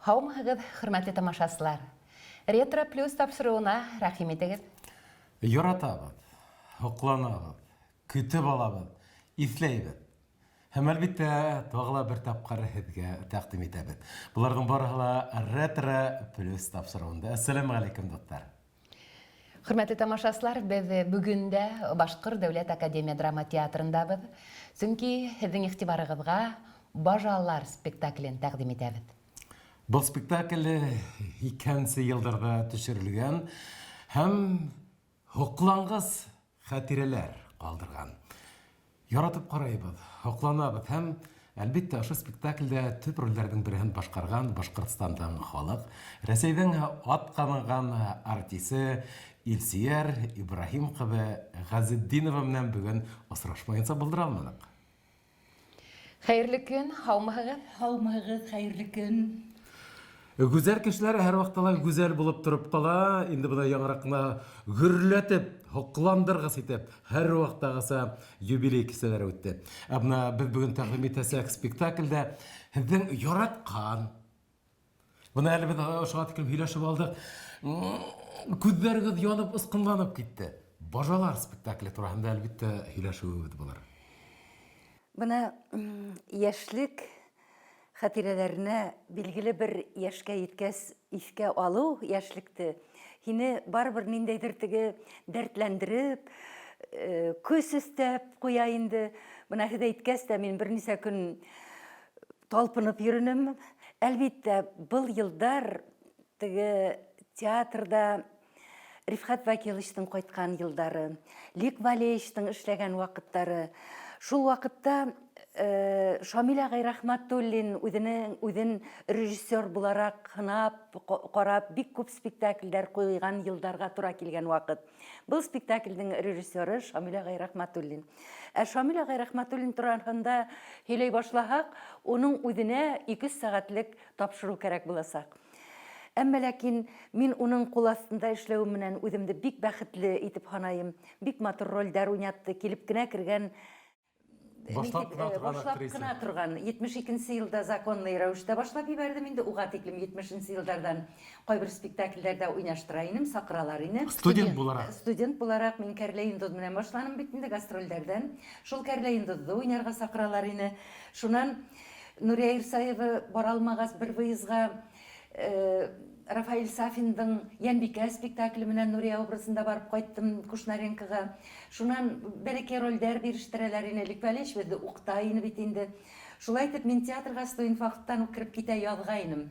Һаумыһыгыҙ, хөрмәтле тамашасылар! Ретро Плюс тапшырыуына рәхим итегеҙ. Яратабыҙ, һоҡланабыҙ, көтөп алабыҙ, иҫләйбеҙ. Һәм, әлбиттә, тағы ла бер тапҡыр һеҙгә тәҡдим итәбеҙ. Боларҙың барыһы ла Ретро Плюс тапшырыуында. Әссәләмәғәләйкүм, дуҫтар! Хөрмәтле тамашасылар, беҙ бөгөн дә Башҡорт дәүләт академия драма театрындабыҙ. Сөнки һеҙҙең иғтибарығыҙға Бажалар спектаклен тәҡдим итәбеҙ. Был спектакль икенсе йылдарҙа төшөрөлгән һәм һоҡланғыс хәтирәләр калдырган. Яратып карыйбыз, һокланабыз һәм, әлбиттә, ошо спектакльдә төп рольләрнең береһен башкарган Башкортстандың халык, Рәсәйҙең атказанган артисы Илсөяр Ибраһим кызы Газетдинова менән бөгөн осрашмаенса булдыра алманык. Хәерле көн, һаумыһығыҙ? Һаумыһығыҙ, хәерле көн. Гүзәл кешеләр һәрвакытта ла гүзәл булып торып кала. Инде бына яңыраҡ кына гөрләтеп, һокландыргыс итеп, һәрвакыттагыча юбилей кисәләре үтте. Ә бына беҙ бөгөн тәкъдим итәсәк спектакльдә һеҙҙең яраткан Бына әле беҙ ошоға тиклем һөйләшеп алдыҡ. Күҙҙәрегеҙ янып, осҡонланып китте. Бажалар спектакле тураһында әлбиттә һөйләшеүебеҙ булыр. Бына яшьлек хатирәләренә билгеле бер яшькә еткәс иҫкә алыу яшьлекте һине барыбер ниндәйҙер теге дәртләндереп, э, көс өҫтәп куя инде. Бына һеҙ әйткәс тә мин бернисә көн Талпынып йөрөнем. Әлбиттә, был елдар теге театрда Рифхат Вакиловичтың кайткан елдары, Лик Валеевичтың эшләгән вакытлары. Шул вакытта э, Шамил агай Рахматуллин үзенең үзен режиссер буларак һынап, карап, бик күп спектакльләр куйган елдарга тура килгән вакыт. Был спектакльнең режиссеры Шамил агай Рахматуллин. Ә Шамил агай Рахматуллин турында һөйләй башлаһак, уның үзенә 200 сәгатьлек тапшыру кәрәк буласак. Әмма ләкин мин уның кул астында эшләвем белән үземде бик бәхетле итеп һанайым. Бик матур рольдәр уйнатты, килеп кенә кергән Башлап кына торган башлап актриса. кына торган. 72 елда законный рәвештә башлап җибәрдем инде, уга тиклем 70 еллардан кайбер спектакльләрдә уйнаштыра инем, сакыралар ине. Студент буларак. Студент буларак мин Кәрлә йондоз белән башланым бит инде гастрольләрдән. Шул Кәрлә йондозды уйнарга сакыралар ине. Шуннан Нурия Ирсаева бара алмагач бер выездга Рафаэль Сафиндың Йәнбикә спектакле менән Нурия образында барып кайттым Кушнаренкога. Шуннан бәләкәй рольдәр бирештерәләр ине. Лик Валеевич безне укыта ине бит инде. Шулай итеп, мин театрга студент вакыттан ук кереп китә язгайным.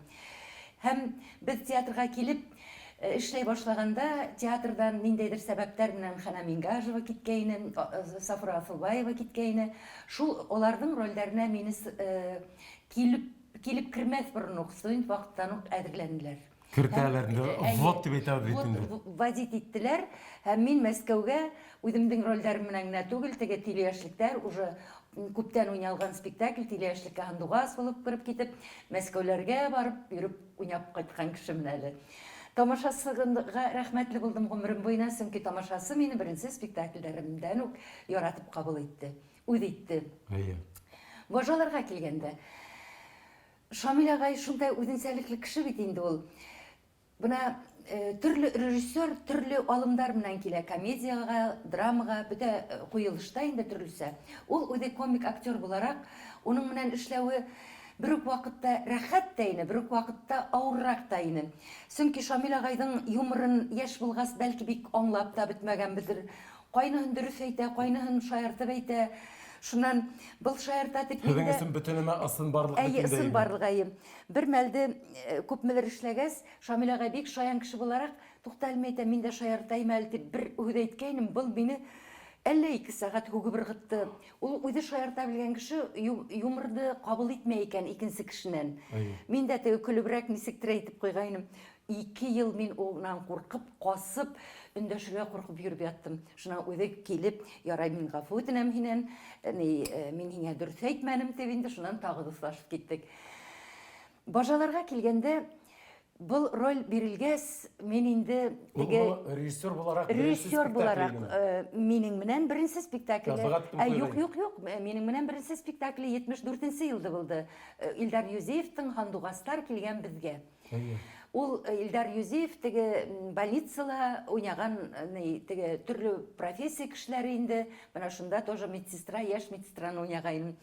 Һәм без театрга килеп эшләй башлаганда, театрдан ниндәйдер сәбәпләр белән Хәнә Мингажева киткәйне, Сафура Асылбаева киткәйне. Шул аларның рольләренә мине килеп Килеп кермәс борын ук, студент вакыттан ук әзерләнделәр. Кертәләр инде, ввод дип әйтәбез бит инде. Вводить иттеләр һәм мин Мәскәүгә үземнең рольләрем белән генә түгел, теге Тиле яшьлектәр уже күптән уйналган спектакль Тиле яшьлеккә һандугас булып кереп китеп, Мәскәүләргә барып йөреп уйнап кайткан кешемен әле. Тамашасыга рәхмәтле булдым гомерем буена, чөнки тамашасы мине беренче спектакльләремдән үк яратып кабул итте. Үз итте. Әйе. Бажаларга килгәндә, Шамил агай шундай үзенчәлекле кеше бит инде ул. Бына э, төрле режиссер төрле алымдар белән килә комедиягә, драмага, бөтә э, куелышта инде төрлесә. Ул үзе комик актер буларак, уның белән эшләве бер үк вакытта рәхәт тә ине, бер үк вакытта авыррак та ине. Чөнки Шамил агайның юморын яшь булгач, бәлки бик аңлап та бетмәгәнбездер. Кайныһын дөрес әйтә, кайныһын шаяртып әйтә. Шуннан был шаярта дип мин Һеҙҙең дә өсөн бөтөнөмә ысын барлыҡ бит Әйе, инде. ысын барлык, әйе. Бер мәлде э, күпмедер эшләгәс, Шамил агай бик шаян кеше буларак, тукта әле, мин әйтәм, мин дә шаяртайым әле дип бер һүз әйткәйнем, был мине әллә 2 сәгать һүгеп ыргытты. Ул үзе шаярта белгән кеше юморды кабул итмәй икән икенче кешенән. Мин дә теге көлебрәк ничектер әйтеп куйгайным. 2 ел мин уннан куркып, касып, эндәшергә куркып йөреп яттым. Шуннан үзе килеп, ярай, мин гафу үтенәм һинән, ни, мин һиңә дөрес әйтмәнем дип инде, шуннан тагы дуслашып киттек. Бажаларга килгәндә, Был роль бирелгәс, мин инде теге режиссер буларак режиссер буларак минең менән беренче спектакле. Ә юк, юк, юк, минең менән беренче спектакле 74 елда булды. Илдар Юзеевтың Һандугастар килгән безгә. Ул Илдар Юзеев теге больницала уйнаган теге төрле профессия кешеләре инде. Менә шунда тоже медсестра, яшь медсестраны уйнаган.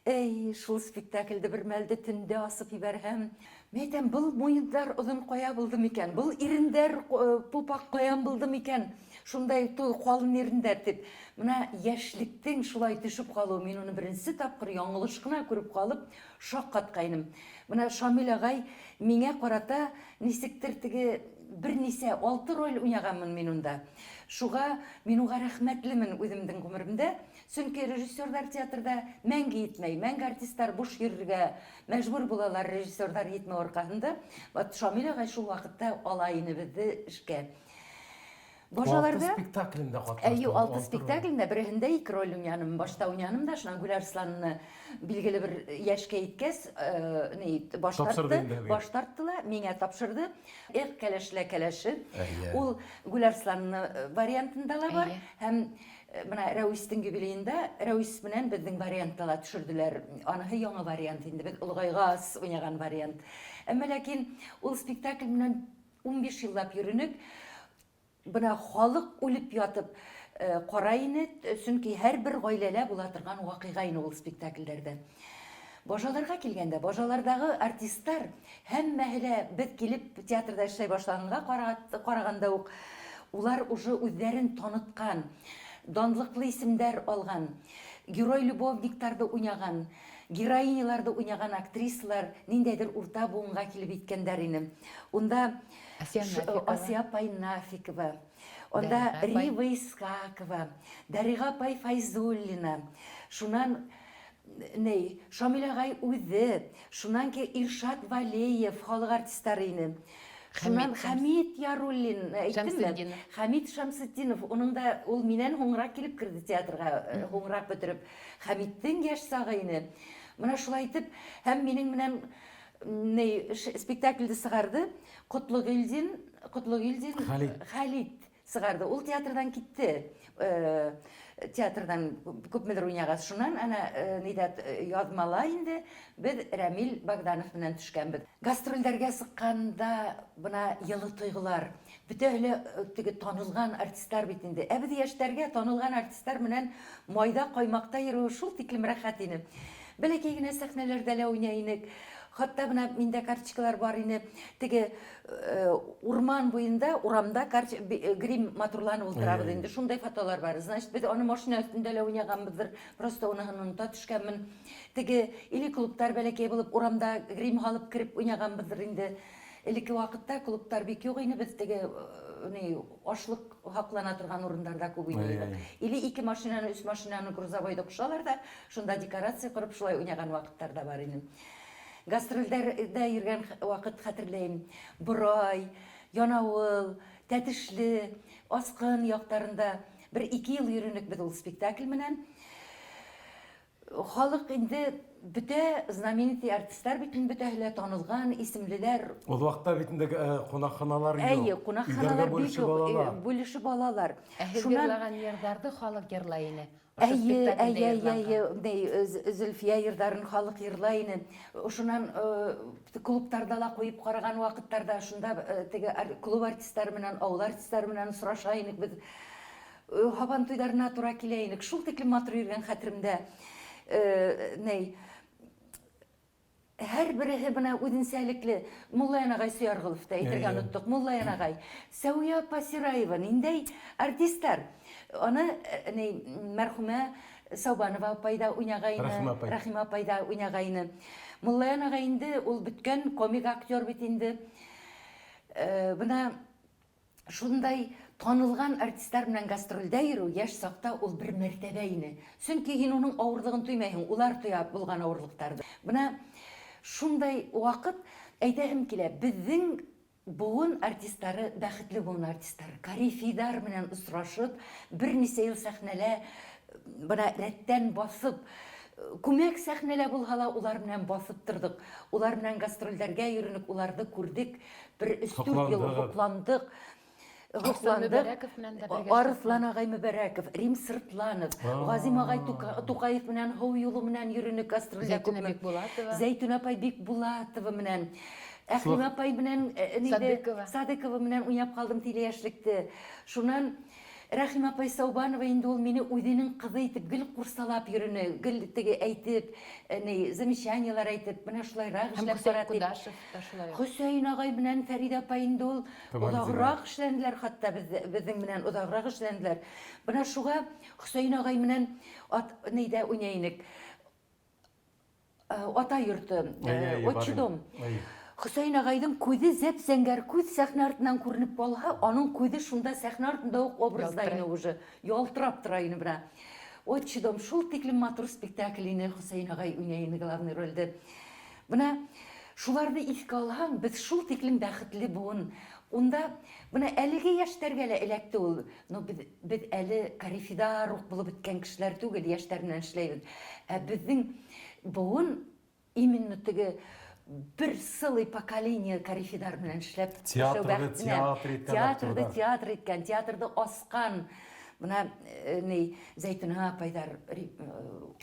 Әй, шул спектакльде бер мәлде төндә асып ибәрһәм, мин әйтәм, был муендар озын кая булды микән, был ирендәр пупак каян булды микән, шундай калын ирендәр дип. Менә яшьлектең шулай төшеп калуы, мин уны беренче тапкыр яңылыш кына күреп калып, шаккаткайным. Менә Шамил агай миңа карата ничектер теге берничә, алты роль уйнаганмын мин унда. Шуга мин уга рәхмәтлемен үземнең гомеремдә. Чөнки режиссерлар театрда мәңге йитмәй, мәңге артистлар буш йөрергә мәҗбүр булалар режиссерлар йитмәү аркасында. Вот Шамил агай шул вакытта ала ине безне эшкә. Башаларда Алты спектаклендә катнаштым. Әйе, алты спектаклендә береһендә ике роль уйнаным. Башта уйнаным да, шуннан Гүл Арсланны билгеле бер яшькә иткәс, ни, баш тартты, баш тарттылар, миңа тапшырды. Эх, кәләшлә кәләше. Ул Гүл Арсланны вариантында ла бар һәм Менә Рәвистең юбилеенда Рәвис белән безнең вариантта ла төшерделәр. Аныһы яңа вариант инде, без олыгайгас уйнаган вариант. Әмма ләкин ул спектакль белән 15 еллап йөренек. Бына халык үлеп ятып кара ине, чөнки һәрбер гаиләлә була торган вакыйга ине ул спектакльләрдә. Бажаларга килгәндә, бажалардагы артистлар һәммәһе дә без килеп театрда эшләй башлаганга караганда ук улар уже үзләрен таныткан, данлыклы исемнәр алган, герой-любовникларда уйнаган, героиняларда уйнаган актрисалар ниндәйдер урта буынга килеп иткәннәр ине. Унда Асия апай Нафикова, анда Рива Исхакова, Дарига апай Файзуллина, шуннан Ней, Шамил агай үзе, шуннан ки Иршат Валеев, халык артистлары ине. Шуннан Хәмит Яруллин, әйттемме? Хәмит Шәмсетдинов, уның да ул миннән һуңрак килеп керде театрга, һуңрак бетереп. Хәмиттең яшь сагы ине. Менә шулай итеп, һәм минең белән ней спектакльде сыгарды Котлыгилдин, Котлыгилдин Халит. Халит. Сыгарды. Ул театрдан китте. Э, театрдан күпмедер уйнагач, шуннан ана э, нидә э, язмала инде без Рәмил Богданов белән төшкәнбез. Гастрольләргә чыкканда бына елы тойгылар. Бөтәһе лә теге танылган артистлар бит инде. Ә без яшьләргә танылган артистлар белән майда, каймакта йөрү шул тиклем рәхәт ине. Бәләкәй генә сәхнәләрдә лә уйный инек. Хатта менә миндә карточкалар бар ине. Теге урман буенда, урамда грим матурланып утырабыз инде. Шундай фотолар бар. Значит, без аны машина өстендә лә уйнаганбыздыр. Просто уныһын оныта төшкәнмен. Теге или клублар бәләкәй булып, урамда грим алып кереп уйнаганбыздыр инде. Элекке вакытта клублар бик юк ине, без теге ни ашлык хаклана торган урыннарда күп уйный идек. Или ике машинаны, өч машинаны грузовойда кушалар да, шунда декорация корып шулай уйнаган вакытлар да бар ине. Гастрольдәрдә йөргән вакыт хәтерләйм. Борай, Янавыл, Тәтешле, Аскын яктарында бер ике ел йөренек без ул спектакль менән. Халык инде бөтә знаменитый артистлар бит инде бөтәһе лә танылган, исемлеләр. Ул вакытта бит инде кунакханалар юк. Әйе, кунакханалар бик юк. Бүлешеп алалар. Ә һеҙ йырлаған йырҙарҙы халыҡ йырлай ине. Әйе, әйе, әйе, әйе, Зөлфия йырдарын халык йырлай ине. Шуннан клубларда ла куеп караган вакытларда шунда теге клуб артистлары белән, авыл артистлары белән сораша инек без. Һабан туйларына тура килә инек. Шул тиклем матур йөргән хәтеремдә. Ней, Һәрбереһе менә үзенчәлекле. Муллаян агай Сөяргылов та әйтергә оныттык. Муллаян агай, Сәүя апа Сираева, ниндәй артистлар. Аны э, ни, мәрхүмә Саубанова апай да уйнагайны, Рәхимә апай. Рәхимә апай да уйнагайны. Муллаян агай инде ул бөткән комик актер бит инде. Э, Менә Шундай танылган артистлар белән гастрольдә йөрү яшь чакта ул бер мәртәбә ине. Чөнки һин уның авырлыгын тоймайһың, улар тоя булган авырлыктарны. Менә шундай вакыт әйтәһем килә, безнең буын артистлары, бәхетле буын артистлары. Корифейдар белән очрашып, берничә ел сәхнәлә менә рәттән басып, Күмәк сәхнәлә булһа ла улар менән баҫып торҙоҡ. Улар менән гастрольдәргә йөрөнөк, уларҙы күрҙек. Бер өс-дүрт йыл һоҡландыҡ. Һоҡландык. Арыҫлан ағай Мөбәрәков, Рим Сыртланов, Газим ағай Тукаев менән һыу юлы менән йөрөнөк гастрольдә Зәйтүнә Бикбулатова. Зәйтүнә апай Бикбулатова менән. Әхлимә апай менән Садыкова. Садыкова менән уйнап ҡалдым телеяшьлекте. Шунан Рәхимә апай Саубанова инде ул мине үзенең кызы итеп гел курсалап йөрөнө, гел теге әйтеп, ни, замечаниеләр әйтеп, менә шулайрак эшләп кара дип. Кудашев та шулай. Хөсәен агай белән Фәридә апай инде ул озаграк эшләнделәр хәтта безнең белән озаграк эшләнделәр. Менә шуга Хөсәен агай белән ат нидә уйнай идек. Ата йорты, отчий дом. Хөсәен агайдың күзе зәп-зәңгәр күз сәхнә артыннан күренеп калһа, аның күзе шунда сәхнә артында ук образда ине уже, ялтырап тора ине менә. Отчий дом шул тиклем матур спектакль ине, Хөсәен агай уйнай ине главный рольдә. Менә шуларны искә алһаң, без шул тиклем бәхетле буын. Унда менә әлеге яшьтәргә лә эләкте ул. Но без, без әле корифидар ук булып беткән кешеләр түгел, яшьтәр белән эшләйбез. Ә безнең буын именно теге бер целый поколение корифидар белән эшләп, эшләү бәхетенә. Театрды театр иткән Театрды театр иткән, театрды аскан. Менә э, ни Зәйтүнә апайдар, э,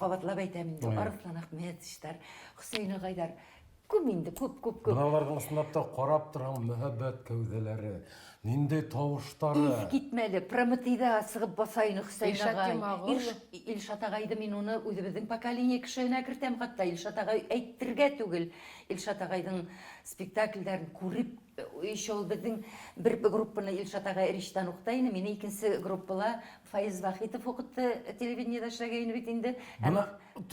кабатлап әйтәм инде, Арыслан Ахметовичтар, Хөсәен агайдар. Күп инде, күп, күп, күп. Менә аларның ысынлап та карап торган мәһабәт кәүдәләре, нинди тавыштары. Искитмәле, Прометейда чыгып баса ине Хөсәен Илшат агай. Йомагулов. Илшат агайды мин уны үзебезнең поколение кешеенә кертәм хәтта. Илшат агай әйтергә түгел. Илшат агайдың спектакльләрен күреп, еще ул безнең бер группаны Илшат агай Ричтан укыта ине, мине икенче группала Фаиз Вахитов укытты, телевидениедә эшләгәйне бит инде. Менә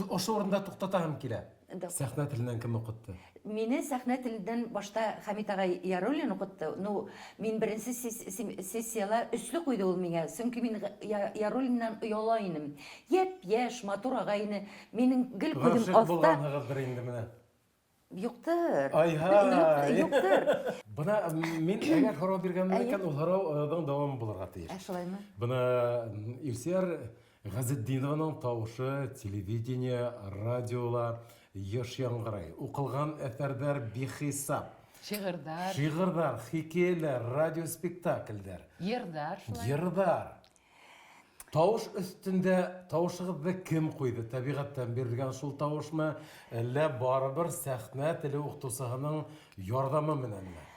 ошо урында туктатаһым килә. Сәхнә теленнән кем укытты? Мине сәхнә теленнән башта Хәмит агай Яруллин укытты. Ну, мин беренче сессиялә өсле куйды ул миңа, чөнки мин Яруллиннан ояла инем. Япь-яшь, матур агай ине. Минем гел күзем аста. Гашыйк булганһыгыздыр инде менә. Юктыр. Ай-һай. Юктыр. Бына мин әгәр һорау биргәнмен икән, ул һорауның дәвамы булырга тиеш. Ә шулаймы? Бына Илсөяр Газетдинованың тавышы телевидение, радиола еш яңгырай. Укылган әсәрдәр бихисап. Шигырьләр. Шигырьләр, хикәяләр, радиоспектакльләр. Йырдар шулай. Йырдар. Тавыш өстендә тавышыгызны кем куйды? Табигатьтән бирелгән шул тавышмы, әллә барыбер сәхнә теле укытучысының ярдәме менәнме?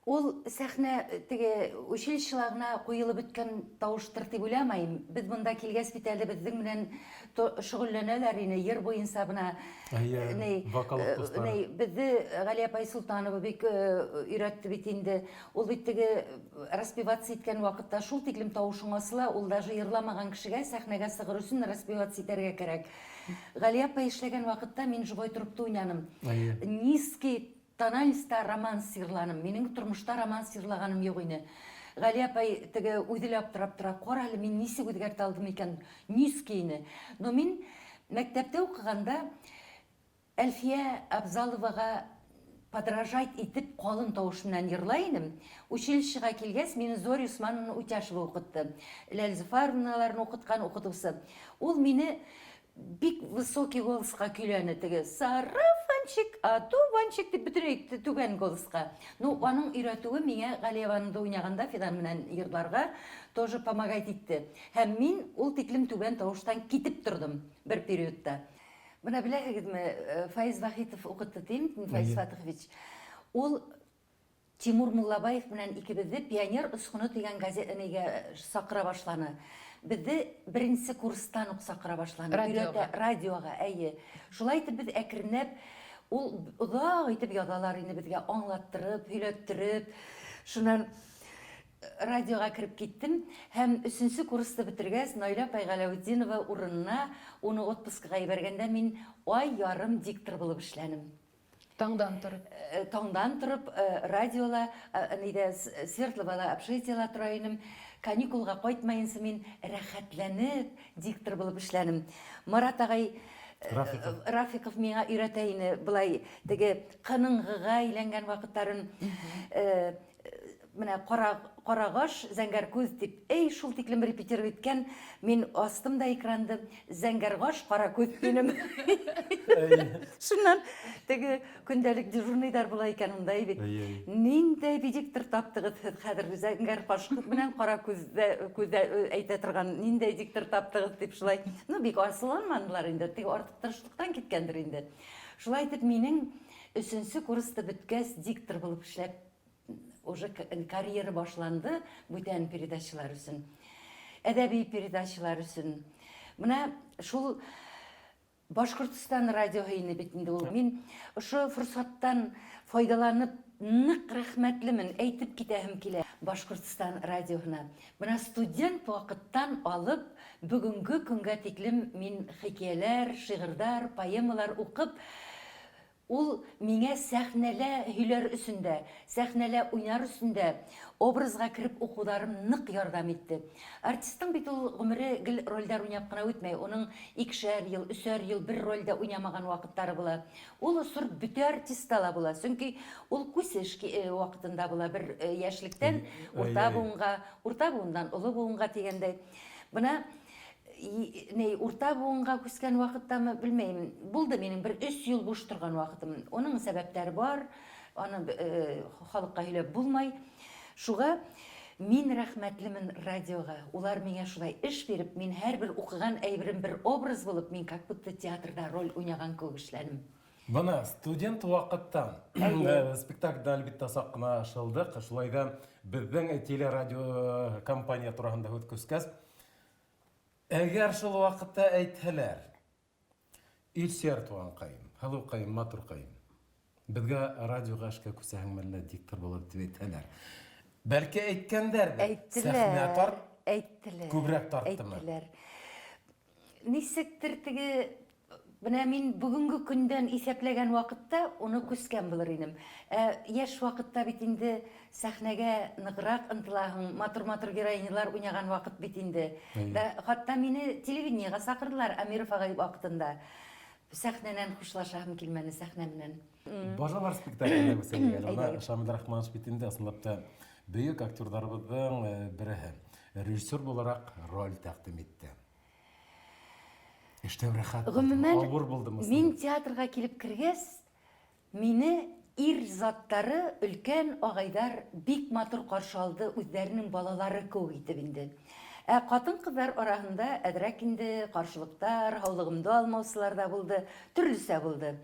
Ул сәхнә теге училищела гына куелып беткән тавыштыр дип уйламыйм. Без монда килгәч бит әле безнең белән шөгыльләнәләр ине, йыр буенча менә. Әйе, вокал укытучылары. Ни, безне Галия апай Солтанова бик өйрәтте бит инде. Ул бит теге распеваться иткән вакытта шул тиклем тавышың асыла, ул даже йырламаган кешегә сәхнәгә сыгыр өчен распеваться итәргә кәрәк. Галия апай эшләгән вакытта мин живой трубта уйнаным. Низкий тональностьта романс йырланым. Минем тормышта романс йырлаганым юк ине. Галия апай теге үзе лә аптырап тора, кара әле, мин ничек үзгәртә алдым икән низкийны. Но мин мәктәптә укыганда Әлфия Абзаловага подражать итеп калын тавыш белән йырлай идем. Училищега килгәч, мине Зория Усмановна Утяшева укытты. Ләл Зөфәровналарны укыткан укытучы. Ул мине бик высокий голоска көйләне, теге сарафанчик, одуванчик дип бөтенләй түбән голоска. Ну, аның өйрәтүе миңа Галиеваны уйнаганда Фидан белән йырларга тоже помогать итте. Һәм мин ул тиклем түбән тавыштан китеп тордым бер периодта. Менә беләһегезме, Фаиз Вахитов укытты дим, Фаиз Фатыхович. Ул Тимур Муллабаев белән икебезне Пионер очкыны дигән газетанега сакыра башланы. Безне беренче курстан ук сакыра башланы. Радиога. Радиога, әйе. Шулай итеп без әкренләп ул озак итеп язалар инде безгә, аңлаттырып, һөйләттереп. Шуннан радиога кереп киттем һәм өченче курсты бетергәч, Наилә апай Галәветдинова урынына уны отпускыга ибәргәндә мин ай ярым диктор булып эшләнем. Таңдан торып. Таңдан торып радиола, нидә, Свердловала общежитиела тора инем. Каникулга кайтмаенча мин рәхәтләнеп диктор булып эшләнем. Марат агай Рафиков. Рафиков миңа өйрәтә ине, былай теге кыныңгыга әйләнгән вакытларын. Менә кара Карагаш, зәңгәр күз дип, эй, шул тиклем репетировать иткән, мин астым да экранды, зәңгәр каш, кара күз динем. Шуннан теге көндәлек дежурныйдар була икән унда бит. Ниндәй диктор таптыгыз һеҙ хәҙер зәңгәр каш менән кара күздә күздә әйтә торган ниндәй диктор таптыгыз дип шулай. Ну, бик асылланмадылар инде, теге артык тырышлыктан киткәндер инде. Шулай итеп минең өченче курста беткәс диктор булып эшләп уже карьера башланды бүтән передачалар өчен. Әдәби передачалар өчен. Менә шул Башкортостан радиоһы ине бит инде ул. Мин ошо форсаттан файдаланып нык рәхмәтлемен, әйтеп китәһем килә Башкортостан радиоһына. Менә студент вакыттан алып бүгенге көнгә тиклем мин хикәяләр, шигырьләр, поэмалар укып, ул миңа сәхнәлә һөйләр өчен дә, сәхнәлә уйнар өчен дә образга кереп укуларым нык ярдәм итте. Артистның бит ул гомере гел рольдәр уйнап кына үтмәй. Уның икешәр ел, өсәр ел бер рольдә уйнамаган вакытлары була. Ул осыр бөтә артистта ла була. Чөнки ул күсеш вакытында була бер яшьлектән урта буынга, урта буыннан олы буынга дигәндәй. Бына ни урта буынга күскән вакыттамы белмәйм. Булды минем бер өч ел буш торган вакытым. Уның сәбәпләре бар, аны халыкка һөйләп булмай. Шуга мин рәхмәтлемен радиога. Улар миңа шулай эш биреп, мин һәрбер укыган әйберем бер образ булып, мин как будто театрда роль уйнаган кеүек эшләдем. Бына студент вакыттан спектакльдә әлбиттә сак кына шылдык. Шулай да безнең телерадио компания тураһында һүҙ күскәс, әгәр шул вакытта әйтһәләр, Илсөяр туганкаем, һылыукаем, матуркаем, безгә радиога эшкә күсәһең мәллә диктор булып дип әйтһәләр. Бәлки әйткәндәрдер. Әйттеләр. Сәхнә тарт, әйттеләр. Күбрәк тарттымы? Әйттеләр. Нисектер теге менә мин бүгенге көндән исәпләгән вакытта уны күскән булыр инем. Ә яшь вакытта бит инде сәхнәгә ныграк ынтылаһың, матур-матур героинялар уйнаган вакыт бит инде. Да, хатта мине телевидениега сакырдылар Амиров агай вакытында. Сәхнәнән хушлашаһым килмәне сәхнә менән. Бажалар спектаклендә күрсәтелгән. Ана Шамил Рахманов бит инде ысынлап та бөек актерларыбыҙҙың береһе. Режиссер булараҡ роль тәҡдим итте. Эштәү рәхәт булды, Гомумән, авыр булдымы? Мин театрга килеп кергәс, мине ир затлары, өлкән агайдар бик матур каршы алды, үзләренең балалары кеүек итеп инде. Ә катын-кызлар араһында әҙерәк инде каршылыктар, һаулыгымды алмаусылар да булды, төрлөсә булды.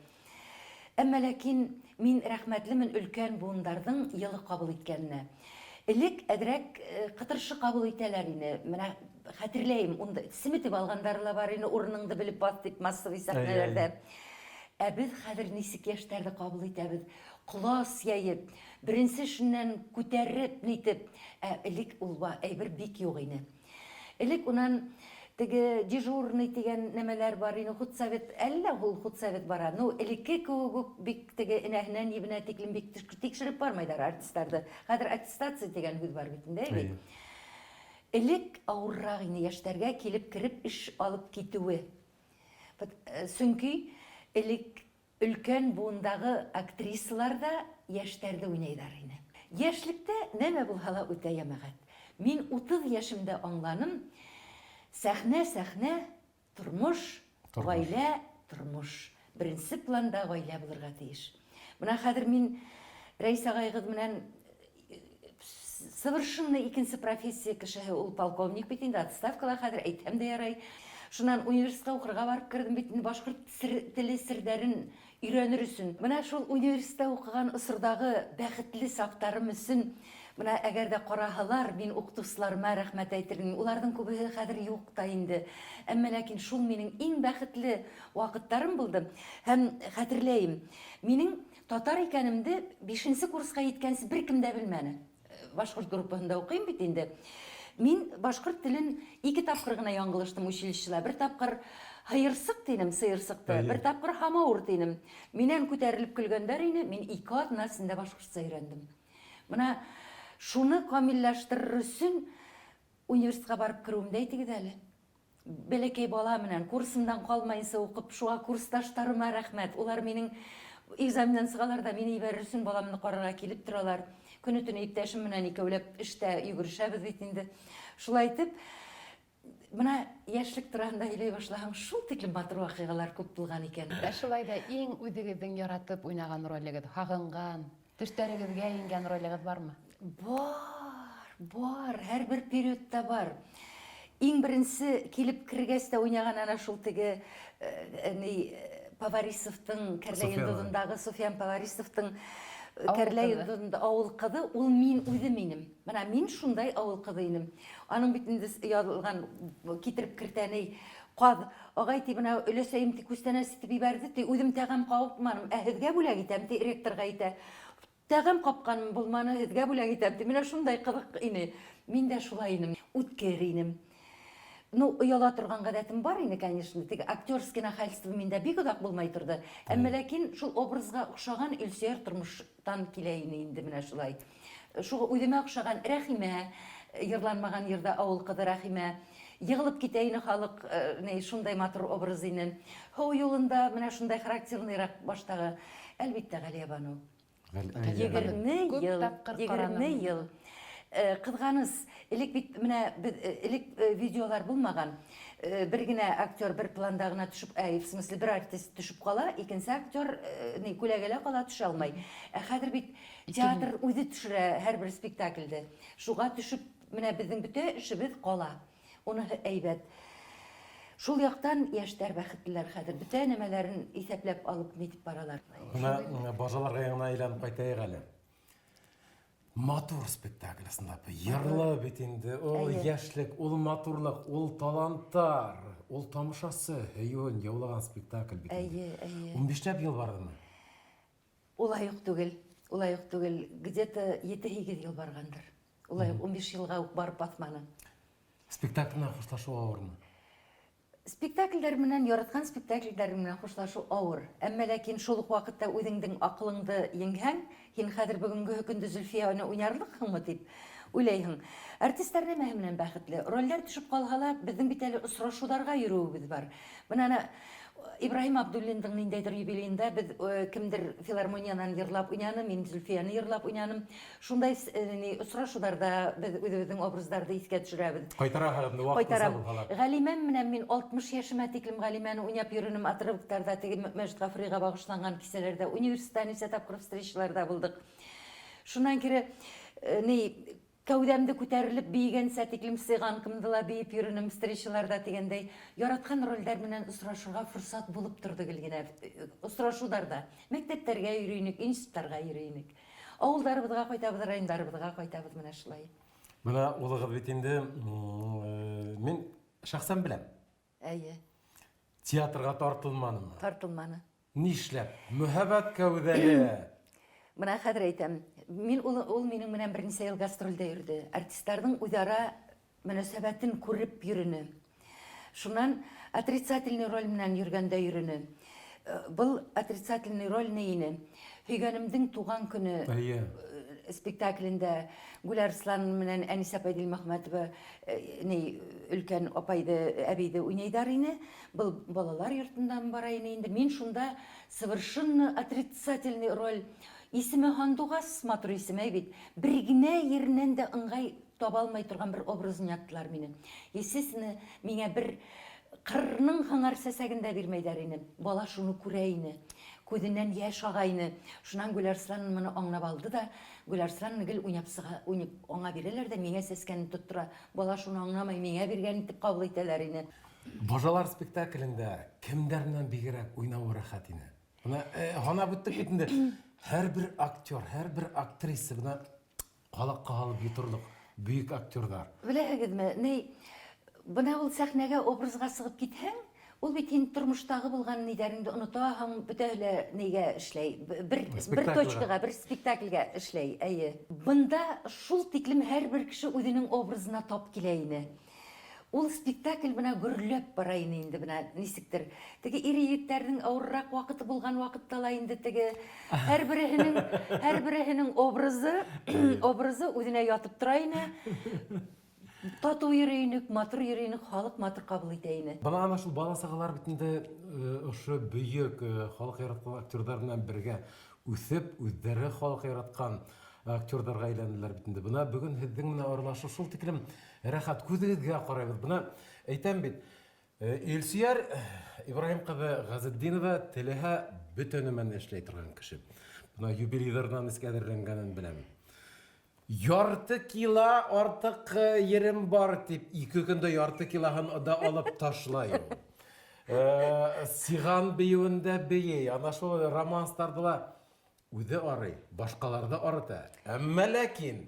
Әмма ләкин мин рәхмәтлемен өлкән буындарҙың йылы ҡабул иткәненә. Элек әҙерәк ҡытыршы ҡабул итәләр ине. Менә хәтерләйем, унда семетеп алғандары ла бар ине, урыныңды белеп бас дип массовый сәхнәләрҙә. Ә беҙ хәҙер нисек йәштәрҙе ҡабул итәбеҙ? Ҡолас йәйеп, беренсе эшенән күтәреп нитеп, ә элек ул әйбер бик юҡ ине. Элек унан теге дежурный тигән нәмәләр бар ине, худсовет, әллә ул худсовет бара. Ну, элекке кеүек үк бик теге энәһенән ебенә тиклем бик тикшереп бармайҙар артистларҙы. Хәҙер аттестация тигән һүҙ бар бит инде, бит. Элек ауырыраҡ ине йәштәргә килеп кереп эш алып китеүе. Сөнки элек өлкән быуындағы актрисалар да йәштәрҙе уйнайҙар ине. Йәшлектә нәмә булһа ла үтә йәмәғәт. Мин 30 йәшемдә аңланым, сәхнә, сәхнә, тормош, ғаилә, тормош. Беренсе планда ғаилә булырға тейеш. Бына хәҙер мин Рәйс ағайығыҙ менән совершенно икенсе профессия кешеһе, ул полковник бит инде, отставкала хәҙер, әйтһәм дә ярай. Шунан университетҡа уҡырға барып керҙем бит инде башҡорт теле серҙәрен өйрәнер өсөн. Бына шул университетта уҡыған осорҙағы бәхетле саҡтарым өсөн, бына әгәр ҙә ҡараһалар, мин уҡытыусыларыма рәхмәт әйтер инем. Уларҙың күбеһе хәҙер юҡ та инде. Әммә ләкин шул минең иң бәхетле ваҡыттарым булды. Һәм хәтерләйем, минең татар икәнемде 5-нсе курсҡа еткәнсе бер кем дә белмәне. Башҡорт группаһында уҡыйым бит инде. Мин башҡорт телен 2 тапҡыр ғына яңылыштым училищела. Бер тапҡыр һыйырсыҡ тинем, сыйырсыҡты, бер тапҡыр һамауыр тинем. Минән күтәрелеп көлгәндәр ине, мин 2 аҙна эсендә башҡортса өйрәндем. Бына шуны камиллаштырыр өсөн университетҡа барып кереүемде әйтегеҙ әле. Бәләкәй бала менән курсымдан ҡалмайынса уҡып, шуға курсташтарыма рәхмәт. Улар минең экзамендан сығалар ҙа мине ебәрер өсөн баламды ҡарарға килеп торалар. Көне-төнө иптәшем менән икәүләп эштә йөгерешәбез бит инде. Шулай итеп, менә яшьлек тураһында һөйләй башлаһаң, шул тиклем матур вакыйгалар күп булган икән. Ә шулай да иң үзегезнең яратып уйнаган ролегез, һагынган, төшләрегезгә иңгән ролегез бармы? Бар, бар, һәрбер периодта бар. Иң беренче килеп кергәч тә уйнаган әнә шул теге э, ни Поварисовтың Кәрлә йолдызындагы Суфиян Поварисовтың Кәрлә йолдызында авыл кызы, ул мин үзем инем. Менә мин шундай авыл кызы инем. Аның бит инде язылган китереп кертәни каз агай ди, менә өләсәем ди күчтәнәч итеп ибәрде ди, үзем тәгам кабыпманым, ә һеҙгә бүләк итәм ди, ректорга әйтә. Тәгам капканым булманы, һеҙгә бүләк итәм ди. Менә шундай кызык ине. Мин дә шулай инем, үткер инем. Ну, ояла торган гадәтем бар ине, конечно. Теге актерский нахальство миндә бик озак булмай торды. Әмма ләкин шул образга охшаган Илсөяр тормыштан килә ине инде менә шулай. Шул үземә охшаган Рәхимә, йырланмаган йырда авыл кызы Рәхимә. Егылып китә ине халык, ни, шундай матур образ ине. Һоу юлында менә шундай характерныйрак баштагы. Әлбиттә, Галиябану. 20 ел, 20 ел. Кызганыс, элек бит менә без элек видеолар булмаган. Бер генә актер бер планда гына төшеп, ә, в смысле, бер артист төшеп кала, икенче актер ни күләгәлә кала, төшә алмый. Ә хәзер бит театр үзе төшерә һәрбер спектакльдә. Шуга төшеп, менә безнең бөтә эшебез кала. Уныһы әйбәт. Шул яктан яшьләр бәхетлеләр хәзер. Бөтә нәмәләрен исәпләп алып нитеп баралар. Менә бажаларга яңа әйләнеп кайтайык әле. Матур спектакль ысынлап. Йырлы бит инде. Ул яшьлек, ул матурлык, ул талантлар, ул тамашасы һөюен яулаган спектакль бит инде. Әйе, әйе. 15ләп ел бардымы? Улай ук түгел, улай ук түгел. Где-то 7-8 ел баргандыр. Улай ук 15 елга ук барып басманы. Спектакль белән хушлашу авырмы? Спектакльләр менән, яраткан спектакльләр менән хушлашу авыр. Әмма ләкин шул ук вакытта үзеңнең акылыңды еңһәң, һин хәзер бүгенге көндә Зөлфияне уйнарлыкһыңмы дип уйлайһың. Артистлар нәмәһе менән бәхетле. Рольләр төшеп калһала, безнең бит әле очрашуларга йөрүебез бар. Менә әнә Ибраһим Абдуллинның ниндәйдер юбилеенда без кемдер филармониянан йырлап уйнаны, мин Зөлфияне йырлап уйнаным. Шундай ни очрашуларда без үзебезнең образларны искә төшерәбез. Кайтараһыгыз инде вакыт Кайтарам. Галимәм менән мин 60 яшемә тиклем Галимәне уйнап йөренем отрывокларда, теге Мәҗит Гафурига багышланган кичәләрдә, университетта ничә тапкыр встречаларда булдык. Шуннан кире ни Кәүдәмде күтәрелеп биегәнчә тиклем цыганкамды ла биеп йөренем встречаларда дигәндәй, яраткан рольләр менән очрашырга форсат булып торды гел генә. Очрашуларда. Мәктәпләргә йөри инек, институтларга йөри инек. Авылларыбызга кайтабыз, районнарыбызга кайтабыз менә шулай. Менә улыгыз бит инде, мин шәхсән беләм. Әйе. Театрга тартылманымы? Тартылманы. Нишләп? Мөһабәт кәүдәле. Менә хәзер әйтәм. Мин ул, ул минем белән берничә ел гастрольдә йөрде. Артистларның үзара мөнәсәбәтен күреп йөрүне. Шуннан отрицательный роль белән йөргәндә йөрүне. Э, был отрицательный роль ни ине? Һөйгәнемдең туган көне Әйе. Э, спектаклендә Гүл Арслан менән Әнисә апай Дилмөхәммәтова э, ни өлкән апайды, әбиде уйнайдар ине. Был балалар йортыннан бара ине инде. Мин шунда совершенно отрицательный роль. Исеме Һандугас, матур исем, әй бит. Бер генә ереннән дә ыңгай таба алмай торган бер образ уйнаттылар мине. Естественно, миңа бер кырның һыңар сәсәген дә бирмәйләр ине. Бала шуны күрә ине. Күзеннән яшь ага ине. Шуннан Гөләрслан моны аңлап алды да, Гөләрслан гел уйнап сыга, уйнап аңа бирәләр дә, миңа сәскәне тоттыра. Бала шуны аңламый, миңа биргән итеп кабул итәләр ине. Бажалар спектаклендә кемдәр белән бигрәк уйнавы рәхәт ине. Менә һанап үттек бит инде. Һәрбер актер, һәрбер актриса менә колакка алып йоторлык бөек актерлар. Беләһегезме, ни, менә ул сәхнәгә образга чыгып китһәң, ул бит һин тормыштагы булган ниләреңне онытаһың, бөтәһе лә нигә эшләй, бер, бер точкага, бер спектакльгә эшләй, әйе. Бында шул тиклем һәрбер кеше үзенең образына тап килә ине. Ул спектакль менә гөрләп бара ине инде менә ничектер. Теге ир-егетләрнең авыррак вакыты булган вакытта ла инде теге һәрбереһенең һәрбереһенең образы образы үзенә ятып тора ине. Тату йөри инек, матур йөри инек, халык матур кабул итә ине. Бына ана шул бала-сагалар бит инде ошо бөек халык яраткан актерлар белән бергә үсеп, үзләре халык яраткан. актерҙарға әйләнделәр бит инде. Бына бөгөн һеҙҙең менән аралашыу шул тиклем рәхәт, күҙегеҙгә ҡарайбыҙ. Бына әйтәм бит, Илсөяр Ибраһим ҡыҙы Ғәзетдинова теләһә бөтә нәмәне эшләй торған кеше. Бына юбилейҙарына нисек әҙерләнгәнен беләм. Ярты кило артыҡ ерем бар тип, ике көндә ярты килоһын да алып ташлай ул. Сиған бейеүен дә бейей, ана шул романстарҙы ла үҙе арый, башҡаларҙы арыта. Әммә ләкин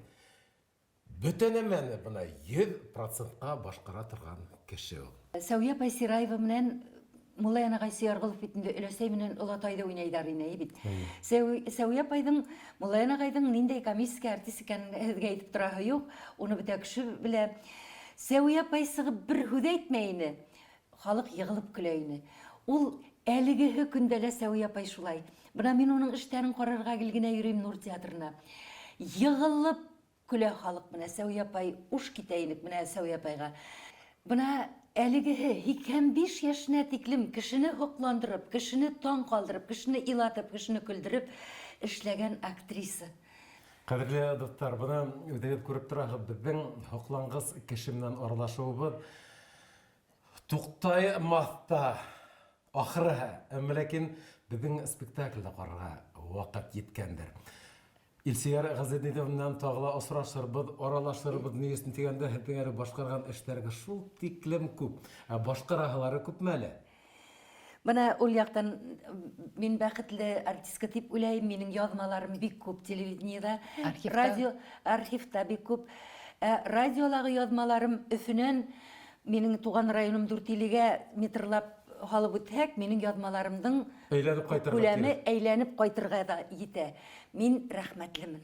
бөтә нәмәне бына 100 процентҡа башҡара торған кеше ул. Сәүиә апай Сираева менән Муллаян ағай Сөярғолов бит инде өләсәй менән олатайҙы уйнайҙар ине бит. Сәүиә апайҙың Муллаян ағайҙың ниндәй комический артист икәнен һеҙгә әйтеп тораһы юҡ, уны бөтә кеше белә. Сәүиә апай сығып бер һүҙ әйтмәй ине, халыҡ йығылып көлә ине. Ул әлегеһе көндә лә Сәүиә апай шулай. Бына мин уның эштәрен ҡарарға гел генә йөрөйм Нур театрына. Йығылып көлә халыҡ менә Сәүиә апай, уш китә инек менә Сәүиә апайға. Бына әлегеһе 85 йәшенә тиклем кешене һоҡландырып, кешене таң ҡалдырып, кешене илатып, кешене көлдөрөп эшләгән актриса. Ҡәҙерле дуҫтар, бына үҙегеҙ күреп тораһығыҙ, беҙҙең һоҡланғыс кеше менән аралашыуыбыҙ туҡтаймаҫ та ахырыһы. Әммә ләкин беҙҙең спектаклде ҡарарға ваҡыт еткәндер. Илсөяр Ғәзетдинова менән тағы ла осрашырбыҙ, аралашырбыҙ. Ни өсөн тигәндә, һеҙҙең әле башҡарған эштәрегеҙ шул тиклем күп. Ә башҡараһылары күпме әле? Бына ул яҡтан мин бәхетле артистка тип уйлайым. Минең яҙмаларым бик күп телевидениеда, Архивта. радио, архивта бик күп. Ә радиолағы яҙмаларым Өфөнән минең туған районым Дүртилегә метрлап һалып үтһәк, минең яҙмаларымдың Әйләнеп ҡайтырға күләме кирәк. әйләнеп ҡайтырға ҙа етә. Мин рәхмәтлемен.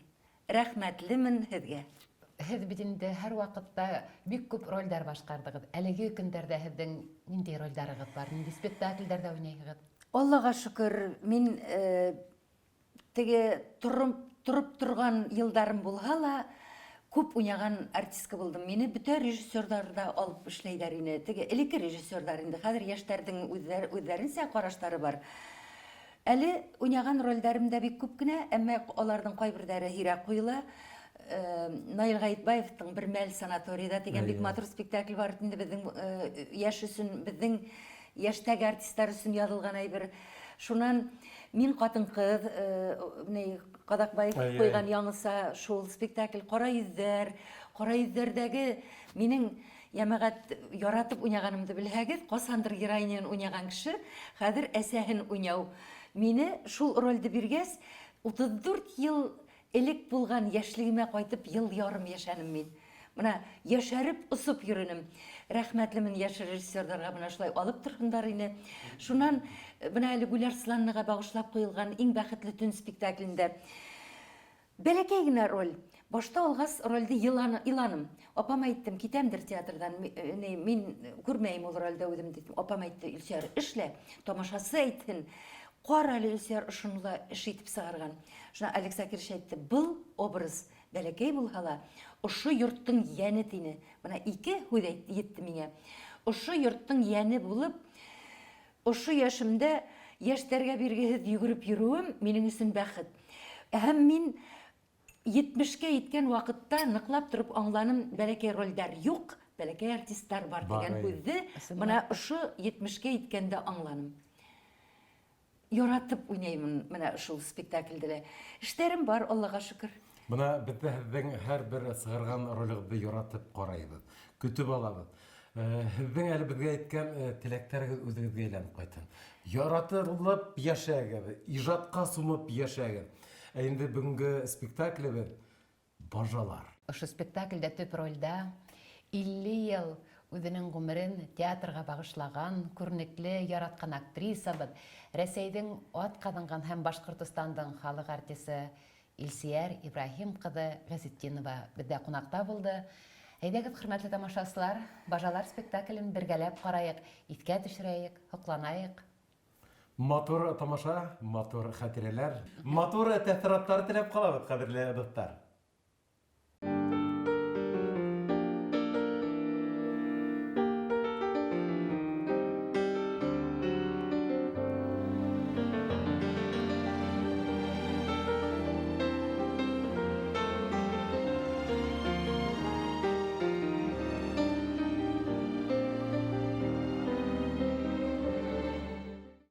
Рәхмәтлемен һеҙгә. Һеҙ бит инде һәр ваҡытта бик күп ролдәр башҡарҙығыҙ. Әлеге көндәрҙә һеҙҙең ниндәй ролдәрегеҙ бар? Ниндәй спектаклдәрҙә уйнайһығыҙ? Аллаға шөкөр, мин теге тороп торған йылдарым булһа ла, күп уйнаған артистка булдым. Мине бөтә режиссерҙар ҙа алып эшләйҙәр ине. Теге элекке режиссерҙар инде, хәҙер йәштәрҙең үҙҙәренсә ҡараштары бар. Әле уйнаған ролдәрем дә бик күп кенә, әммә уларҙың ҡайберҙәре һирәк ҡуйыла. Наил Ғәйетбаевтың Бер мәл санаторийҙа тигән бик матур спектакль бар инде беҙҙең йәш өсөн, беҙҙең йәштәге артистар өсөн яҙылған әйбер. Шунан мин ҡатын-ҡыҙ ни, Ҡаҙаҡбаев ҡуйған яңыса шул спектакль Ҡара йөҙҙәр, Ҡара йөҙҙәрҙәге минең йәмәғәт яратып уйнағанымды белһәгеҙ, ҡасандыр героиняны уйнаған кеше хәҙер әсәһен уйнау. Мине шул ролде биргәс, 34 йыл элек булған йәшлегемә ҡайтып йыл ярым йәшәнем мин. Бына йәшәреп осоп йөрөнөм. Рәхмәтлемен йәш режиссерҙарға, бына шулай алып торһондар ине. Шунан бына әле Гүл Арсланныға бағышлап ҡуйылған Иң бәхетле төн спектаклендә бәләкәй генә роль. Башта алғас ролде иланым. Апам әйттем, китәмдер театрҙан, мин күрмәйем ул ролдә үҙем тип. Апам әйтте, Илсөяр, эшлә, тамашасы әйтһен. Ҡар әле Илсөяр ошоно ла эш итеп сығарған. Шунан Олег Закирович әйтте, был образ бәләкәй булһа ла, ошо йорттоң йәне тине. Бына ике һүҙ етте миңә. Ошо йорттоң йәне булып, ошо йәшемдә йәштәргә биргеһеҙ йүгереп йөрөүем минең өсөн бәхет. Һәм мин етмешкә еткән ваҡытта ныҡлап тороп аңланым, бәләкәй ролдәр юҡ, бәләкәй артисттар бар Бар, тигән әйе. һүҙҙе Ысынлап. бына ошо етмешкә еткәндә аңланым. Яратып уйнаймын менә шул спектакльдә лә. Эштәрем бар, Аллаға шөкөр. Бына беҙ ҙә һеҙҙең һәр бер сығарған ролегеҙҙе яратып ҡарайбыҙ, көтөп алабыҙ. Һеҙҙең әле беҙгә әйткән теләктәрегеҙ үҙегеҙгә әйләнеп ҡайтһын. Яратылып йәшәгеҙ, ижадҡа сумып йәшәгеҙ. Ә инде бөгөнгө спектаклебеҙ Бажалар. Ошо спектаклдә төп ролдә илле йыл үҙенең ғүмерен театрға бағышлаған күренекле, яратҡан актрисабыҙ, Рәсәйҙең ат ҡаҙанған һәм Башҡортостандың халыҡ артисы Илсөяр Ибраһим ҡыҙы Ғәзетдинова беҙҙә ҡунаҡта булды. Әйҙәгеҙ, хөрмәтле тамашасылар, Бажалар спектаклен бергәләп ҡарайыҡ, иҫкә төшөрәйек, һоҡланайыҡ. Матур тамаша, матур хәтирәләр, матур тәьҫораттар теләп ҡалабыҙ, ҡәҙерле дуҫтар.